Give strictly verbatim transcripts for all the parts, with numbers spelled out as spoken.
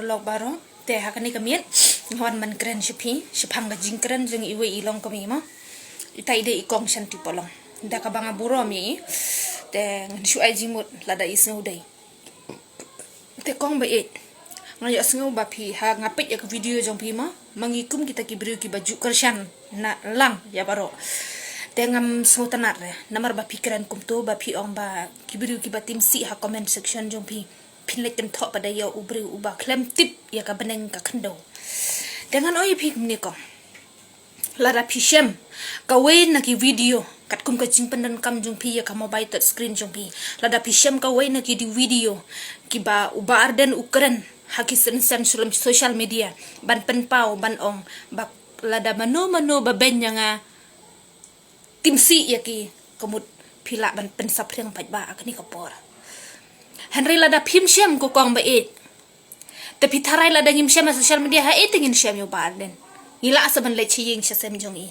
Lok baroh, te ha kane ka miet nga wan ban kren sha phi shaphang ka jingkren jong iwei i longkmie mo. Ita i dei i kong Shanti Polong. Da kaba nga burom ïa i, te ngan shu ai jingmut lada i sngew dei. Te kong ba ïeit, nga ïohsngew ba phi, ha nga peit ïa ka video jong phi mo, ma ngi kum kita ki briew kiba ju kyrshan na lang ïa baroh. Te ngam sngewtynnat re namar ba phi kren kumto, ba phi ong ba ki briew kiba tim sih ha comment section jong phi, phin leit kynthoh pat da ïa u briew uba khlem tip ïa ka bneng ka khyndew. Te ngan ong ïa phi kumne kong, lada phi shem kawei na ki video katkum ka jingpyndonkam jong phi ïa ka mobile touch screen jong phi, lada phi shem kawei na ki di video kiba u Bah Ardent u kren ha ki sensor sulem social media ban pynpaw ban ong ba lada mano mano ba beiñ ïa nga, tim sih ïa ki, ka mut phi lah ban pynsaphriang pat ba ha kane ka por. Hynrei lada phim shem ko kong ba ïeit, te phi tharai lada ngim shem ha social media, ha ei te ngin shem ïa u Bah Ardent? Ngi lah sa ban leit sha ïing sha sem jong i.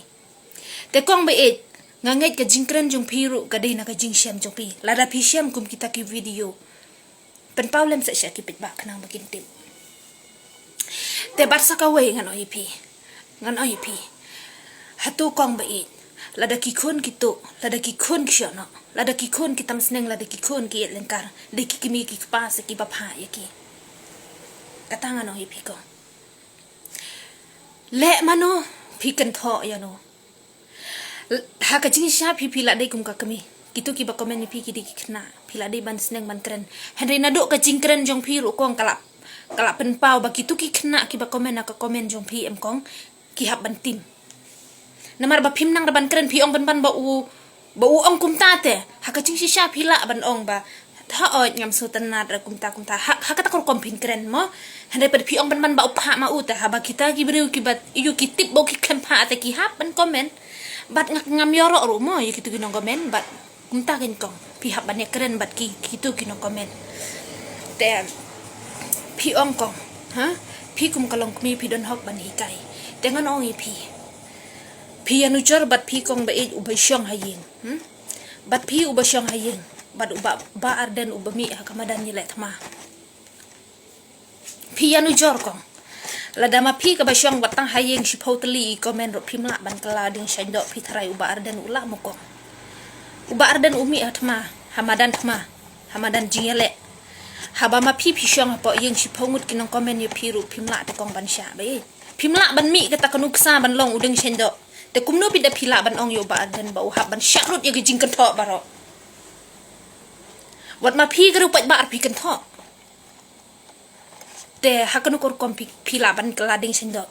Te kong ba ïeit, nga ngeit ka jingkren jong phi ruh ka dei na ka jingshem jong phi. Lada phi shem kum kita ki video, pynpaw lem sa sha ki paidbah khnang ba kin tip. Te bad sa kawei ngan ong ïa phi, ngan ong ïa phi, hato kong ba ïeit, lada ki khun ki tuh, lada ki khun ki shoh noh, lada ki khun ki tam sneng, lada ki khun ki ïaid lyngkar, dei ki kmie ki kpa sa kiba phah ïa ki. Kata ngan ong ïa phi kong. Leh mano, phi kynthoh ïa no. Ha ka jingshisha phi, phi lah dei kum ka kmie. Kito kiba comment ïa phi ki dei ki khynnah, phi lah dei ban sneng ban kren. Hynrei naduh ka jingkren jong phi ruh kong ka lah, ka lah pynpaw ba kito ki khynnah kiba comment ha ka comment jong phi em kong, ki hap ban tim. Namar ba phim nang da ban kren, phi ong pynban ba u, ba u ong kumta te. Ha ka jingshisha phi lah ban ong ba, ha oi, ngam sngewtynnat re kumta kumta. Ha, ha kata ka rukom phin kren mo. Hynrei pat phi ong pynban ba u phah ma u te. Haba kita ki briew kiba ïoh ki tip ba u ki khlem phah te ki hap ban comment. Bad nga, ngam ïaroh ruh mo ïa kito ki nong comment, bad kumta kein kong, phi hap ban ïakren bad ki, kito ki nong comment. Te phi ong kong, ha? Phi kum ka longkmie phi don hok ban hikai. Te ngan ong ïa phi, phi ïanujor bad phi kong ba ïeit uba shong ha ïing, hmm? Bad phi uba shong ha ïing, bad u Bah, Bah Ardent uba mih ha ka madan ïaleh thma. Phi ïanujor kong. Lada ma phi kaba shong wat tang ha ïing shiphew tylli i comment ruh phim lah ban kylla dieng shain doh, phi tharai u Bah Ardent u lah mo kong? U Bah Ardent u mih ha thma, ha madan thma, ha madan jingïaleh. Haba ma phi phi shong hapoh ïing shiphew ngut ki nong comment ïa phi ruh phim lah te kong ban shah ba ïeit. Phim lah ban mih kata ka nuksa ban long u dieng shain doh. Te kumno phi da phi lah ban ong ïa u Bah Ardent ba u hap ban shah lut ïa ki jingkynthoh baroh? Wat ma phi ka ruh pat ba ar phi kynthoh. Te ha kano ka rukom phi, phi lah ban kylla dieng shain doh?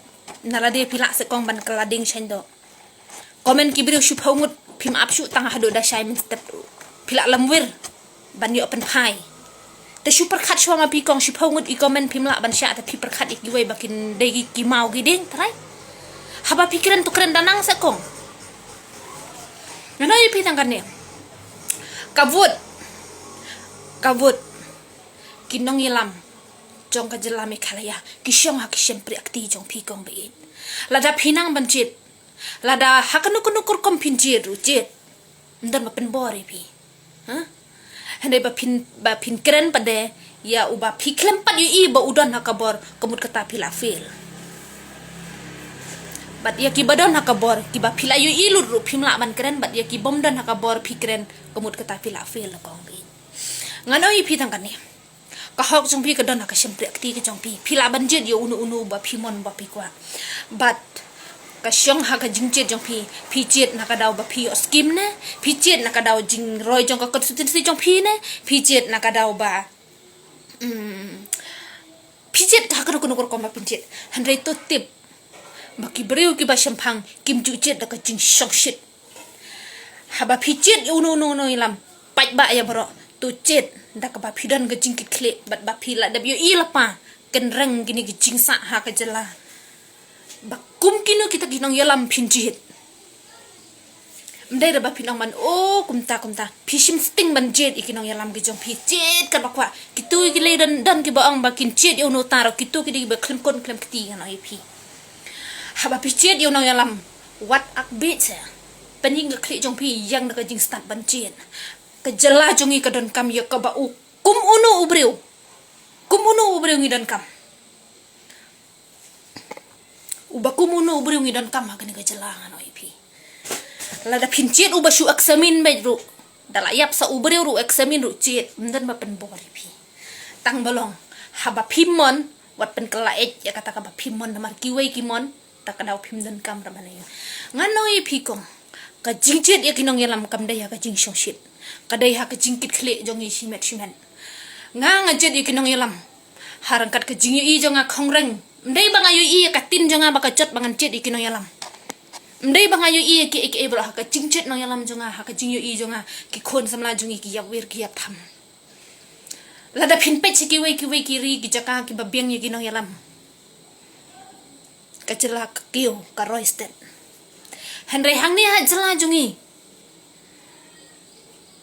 Na lade phi lah se kong ban kylla dieng shain doh. Comment ki briew shiphew ngut phim ap shuh tang haduh da shai mynstep. Phi lah lamwir ban ïoh pynphai. Te shu pyrkhat shuwa ma phi kong, shiphew ngut i comment phim lah ban shah, te phi pyrkhat ïa kiwei ba kin dei ki, ki maw ki dieng, trai. Haba phi kren to kren da nang se kong. Ngan ong ïa phi tang kane. Ka vote, ka vote ki nongïalam jong ka jylla Meghalaya ki shong ha ki shympriahkti jong phi kong ba ïeit. Lada phi nang ban jied, lada ha kano kano ka rukom phin jied ruh jied, ym don ba pynbor ïa phi. Ha? Hynrei ba phin, ba phin kren pat de ïa uba phi khlem pat ïohi ba u don ha ka bor, ka mut kata phi lah fail. Bad ïa kiba don ha ka bor, kiba phi lah ïohi lut ruh phim lah ban kren, bad ïa kibym don ha ka bor phi kren, ka mut kata phi lah fail kong ba ïeit. Ngan ong ïa phi tang kane. Ka hok jong phi ka don ha ka shympriahkti ka jong phi. Phi lah ban jied ïa uno uno ba phi mon ba phi kwah. Bad ka shong ha ka jingjied jong phi, phi jied na ka daw ba phi ïoh skim ne, phi jied na ka daw jingroi jong ka constituency jong phi ne, phi jied na ka daw ba, mm, phi jied ha kano kano ka rukom ba phin jied. Hynrei to tip ba ki briew kiba shemphang kim ju jied da ka jingshongshit. Haba phi jied ïa uno uno uno ïalam, paidbah ïa baroh, to jied da kaba phi don ka jingkitkhlieh bad ba phi lah dep ïohi lypa kynreng kine ki jingsah ha ka jylla. Ba kum kino kita ki nongïalam phin jied. Ym dei re ba phin ong ban, oh, kumta kumta. Phi shim sting ban jied ïa ki nongïalam ki jong phi, jied katba kwah. Kito ki lei don, don kiba ong ba kin jied ïa uno uta ruh, kito ki dei kiba khlem khun khlem kti, ngan ong ïa phi. Haba phi jied ïa u nongïalam, wat ak bit se. Pynïeng ka khlieh jong phi, ïeng da ka jingstad ban jied. Ka jylla jong ngi ka donkam ïa kaba u kum uno u briew. Kum uno u briew ngi donkam. Uba kum uno u briew ngi donkam ha kane ka jylla, ngan ong ïa phi. Lada phin jied uba shu examine beit ruh, da la ïap sa u briew ruh examine ruh jied, ym don ba pynbor ïa phi. Tang ba long haba phim mon, wat pynkylla eit ïa kata kaba phim mon, namar kiwei ki mon, ta ka daw phim donkam ra ban ïa. Ngan ong ïa phi kong, ka jingjied ïa ki nongïalam kam dei ha ka jingshongshit, ka dei ha ka jingkitkhlieh jong ngi shimet shimet. Nga, nga jied ïa ki nongïalam ha ryngkat ka jingïohi jong nga khongreng. Ym dei ba nga ïohi ïa ka ktien jong nga ba ka jot ba ngan jied ïa ki nongïalam. Ym dei ba nga ïohi ïa kiei kiei baroh, ha ka jingjied nongïalam jong nga, ha ka jingïohi jong nga, ki khun samla jong ngi ki ïap wir ki ïap tham. Lada phin peit sha kiwei kiwei ki ri ki jaka kiba biang ïa ki nongïalam, ka jylla ka kiew, ka roi stet. Hynrei hangne ha jylla jong ngi,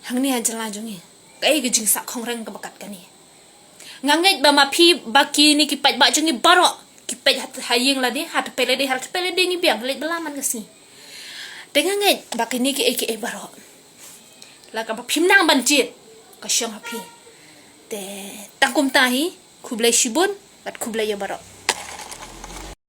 hangne ha jylla jong ngi, kaei ka jingsah khongreng kaba kat kane? Nga ngeit ba ma phi, ba kine ki paidbah jong ngi baroh ki peit ha, ha ïing lade, ha tpei lade, ha tpei lade ngi biang, leit bylla man ka sngi. Te nga ngeit ba kine kiei kiei baroh, la kaba phim nang ban jied, ka shong ha phi. Te tang kumta hi, khublei shibun bad khublei ïa baroh.